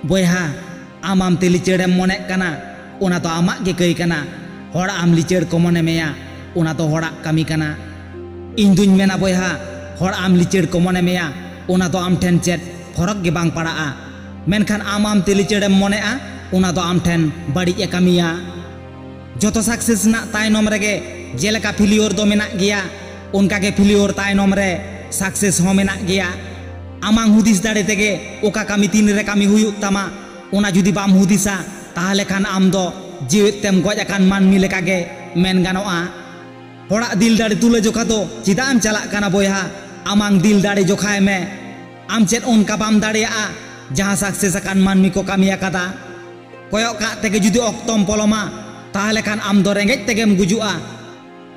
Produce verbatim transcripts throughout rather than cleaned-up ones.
ᱵᱚᱭᱦᱟ, ᱟᱢ ᱟᱢᱛᱮ ᱞᱤᱪᱟᱹᱲᱮᱢ ᱢᱚᱱᱮᱜ ᱠᱟᱱᱟ, ᱚᱱᱟ ᱫᱚ ᱟᱢᱟᱜ ᱜᱮ ᱠᱟᱹᱭ ᱠᱟᱱᱟ᱾ ᱦᱚᱲ ᱟᱢ ᱞᱤᱪᱟᱹᱲ ᱠᱚ ᱢᱚᱱᱮ ᱢᱮᱭᱟ, ᱚᱱᱟ ᱫᱚ ᱦᱚᱲᱟᱜ ᱠᱟᱹᱢᱤ ᱠᱟᱱᱟ᱾ ᱤᱧ ᱫᱩᱧ ᱢᱮᱱᱟ ᱵᱚᱭᱦᱟ, ᱦᱚᱲ ᱟᱢ ᱞᱤᱪᱟᱹᱲ ᱠᱚ ᱢᱚᱱᱮ ᱢᱮᱭᱟ, ᱚᱱᱟ ᱫᱚ ᱟᱢ ᱴᱷᱮᱱ ᱪᱮᱫ ᱯᱷᱚᱨᱚᱠ ᱜᱮ ᱵᱟᱝ ᱯᱟᱲᱟᱜᱼᱟ᱾ ᱢᱮᱱᱠᱷᱟᱱ ᱟᱢ ᱟᱢᱛᱮ ᱞᱤᱪᱟᱹᱲᱮᱢ ᱢᱚᱱᱮᱜᱼᱟ, ᱚᱱᱟ ᱫᱚ ᱟᱢ ᱴᱷᱮᱱ ᱵᱟᱹᱲᱤᱡ ᱮ ᱠᱟᱹᱢᱤᱭᱟ᱾ ᱡᱚᱛᱚ ᱥᱟᱠᱥᱮᱥ ᱨᱮᱱᱟᱜ ᱛᱟᱭᱱᱚᱢ ᱨᱮᱜᱮ ᱡᱮᱞᱮᱠᱟ ᱯᱷᱮᱞᱤᱭᱳᱨ ᱫᱚ ᱢᱮᱱᱟᱜ ᱜᱮᱭᱟ, ᱚᱱᱠᱟᱜᱮ ᱯᱷᱮᱞᱤᱭᱳᱨ ᱛᱟᱭᱱᱚᱢ ᱨᱮ ᱥᱟᱠᱥᱮᱥ ᱦᱚᱸ ᱢᱮᱱᱟᱜ ᱜᱮᱭᱟ᱾ ᱟᱢᱟᱝ ᱦᱩᱫᱤᱥ ᱫᱟᱲᱮ ᱛᱮᱜᱮ ᱚᱠᱟ ᱠᱟᱹᱢᱤ ᱛᱤᱱᱨᱮ ᱠᱟᱹᱢᱤ ᱦᱩᱭᱩᱜ ᱛᱟᱢᱟ, ᱚᱱᱟ ᱡᱩᱫᱤ ᱵᱟᱢ ᱦᱩᱫᱤᱥᱟ, ᱛᱟᱦᱞᱮ ᱠᱷᱟᱱ ᱟᱢ ᱫᱚ ᱡᱤᱣᱮᱫ ᱛᱮᱢ ᱜᱚᱡ ᱟᱠᱟᱱ ᱢᱟᱹᱱᱢᱤ ᱞᱮᱠᱟᱜᱮ ᱢᱮᱱ ᱜᱟᱱᱚᱜᱼᱟ᱾ ᱦᱚᱲᱟᱜ ᱫᱤᱞ ᱫᱟᱲᱮ ᱛᱩᱞᱟᱹ ᱡᱚᱠᱷᱟ ᱫᱚ ᱪᱮᱫᱟᱜ ᱮᱢ ᱪᱟᱞᱟᱜ ᱠᱟᱱᱟ ᱵᱚᱭᱦᱟ? ᱟᱢᱟᱝ ᱫᱤᱞ ᱫᱟᱲᱮ ᱡᱚᱠᱷᱟᱭ ᱢᱮ᱾ ᱟᱢ ᱪᱮᱫ ᱚᱱᱠᱟ ᱵᱟᱢ ᱫᱟᱲᱮᱭᱟᱜᱼᱟ ᱡᱟᱦᱟᱸ ᱥᱟᱠᱥᱮᱥ ᱟᱠᱟᱱ ᱢᱟᱹᱱᱢᱤ ᱠᱚ ᱠᱟᱹᱢᱤ ᱟᱠᱟᱫᱟ? ᱠᱚᱭᱚᱜ ᱠᱟᱜ ᱛᱮᱜᱮ ᱡᱩᱫᱤ ᱚᱠᱛᱚᱢ ᱯᱚᱞᱚᱢᱟ, ᱛᱟᱦᱞᱮ ᱠᱷᱟᱱ ᱟᱢ ᱫᱚ ᱨᱮᱸᱜᱮᱡ ᱛᱮᱜᱮᱢ ᱜᱩᱡᱩᱜᱼᱟ᱾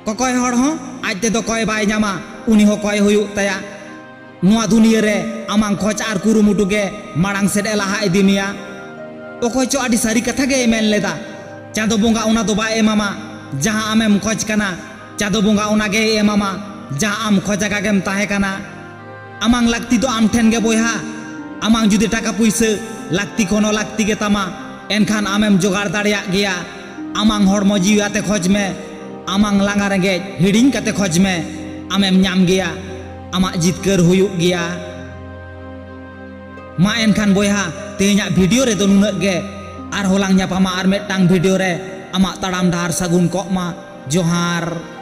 ᱠᱚᱠᱚᱭ ᱦᱚᱲ ᱦᱚᱸ ᱟᱡ ᱛᱮᱫᱚ ᱠᱚᱭ ᱵᱟᱭ ᱧᱟᱢᱟ, ᱩᱱᱤ ᱦᱚᱸ ᱠᱚᱭ ᱦᱩᱭᱩᱜ ᱛᱟᱭᱟ᱾ ᱱᱚᱣᱟ ᱫᱩᱱᱤᱭᱟᱹ ᱨᱮ ᱟᱢᱟᱝ ᱠᱷᱚᱡᱽ ᱟᱨ ᱠᱩᱨᱩᱢᱩᱴᱩ ᱜᱮ ᱢᱟᱲᱟᱝ ᱥᱮᱫ ᱮ ᱞᱟᱦᱟ ᱤᱫᱤ ᱢᱮᱭᱟ᱾ ᱚᱠᱚᱭ ᱪᱚ ᱟᱹᱰᱤ ᱥᱟᱹᱨᱤ ᱠᱟᱛᱷᱟ ᱜᱮᱭ ᱢᱮᱱ ᱞᱮᱫᱟ, ᱪᱟᱸᱫᱚ ᱵᱚᱸᱜᱟ ᱚᱱᱟ ᱫᱚ ᱵᱟᱭ ᱮᱢᱟᱢᱟ ᱡᱟᱦᱟᱸ ᱟᱢᱮᱢ ᱠᱷᱚᱡᱽ ᱠᱟᱱᱟ, ᱪᱟᱸᱫᱚ ᱵᱚᱸᱜᱟ ᱚᱱᱟ ᱜᱮᱭ ᱮᱢᱟᱢᱟ ᱡᱟᱦᱟᱸ ᱟᱢ ᱠᱷᱚᱡᱽ ᱟᱠᱟ ᱜᱮᱢ ᱛᱟᱦᱮᱸ ᱠᱟᱱᱟ᱾ ᱟᱢᱟᱝ ᱞᱟᱹᱠᱛᱤ ᱫᱚ ᱟᱢ ᱴᱷᱮᱱ ᱜᱮ ᱵᱚᱭᱦᱟ᱾ ᱟᱢᱟᱝ ᱡᱩᱫᱤ ᱴᱟᱠᱟ ᱯᱩᱭᱥᱟᱹ ᱞᱟᱹᱠᱛᱤ ᱠᱷᱚᱱ ᱦᱚᱸ ᱞᱟᱹᱠᱛᱤ ᱜᱮ ᱛᱟᱢᱟ, ᱮᱱᱠᱷᱟᱱ ᱟᱢᱮᱢ ᱡᱚᱜᱟᱲ ᱫᱟᱲᱮᱭᱟᱜ ᱜᱮᱭᱟ᱾ ᱟᱢᱟᱝ ᱦᱚᱲᱢᱚ ᱡᱤᱣᱤ ᱟᱛᱮ ᱠᱷᱚᱡᱽ ᱢᱮ, ᱟᱢᱟᱝ ᱞᱟᱸᱜᱟ ᱨᱮᱸᱜᱮᱡ ᱦᱤᱲᱤᱧ ᱠᱟᱛᱮ ᱠᱷᱚᱡᱽ ᱢᱮ, ᱟᱢᱮᱢ ᱧᱟᱢ ᱜᱮᱭᱟ, ᱟᱢᱟᱜ ᱡᱤᱛᱠᱟᱹᱨ ᱦᱩᱭᱩᱜ ᱜᱮᱭᱟ᱾ ᱢᱟ ᱮᱱᱠᱷᱟᱱ ᱵᱚᱭᱦᱟ, ᱛᱮᱦᱮᱧᱟᱜ ᱵᱷᱤᱰᱤᱭᱳ ᱨᱮᱫᱚ ᱱᱩᱱᱟᱹᱜ ᱜᱮ᱾ ᱟᱨᱦᱚᱸ ᱞᱟᱝ ᱧᱟᱯᱟᱢᱟ ᱟᱨ ᱢᱤᱫᱴᱟᱝ ᱵᱷᱤᱰᱤᱭᱳ ᱨᱮ᱾ ᱟᱢᱟᱜ ᱛᱟᱲᱟᱢ ᱰᱟᱦᱟᱨ ᱥᱟᱹᱜᱩᱱ ᱠᱚᱜ ᱢᱟ᱾ ᱡᱚᱦᱟᱨ᱾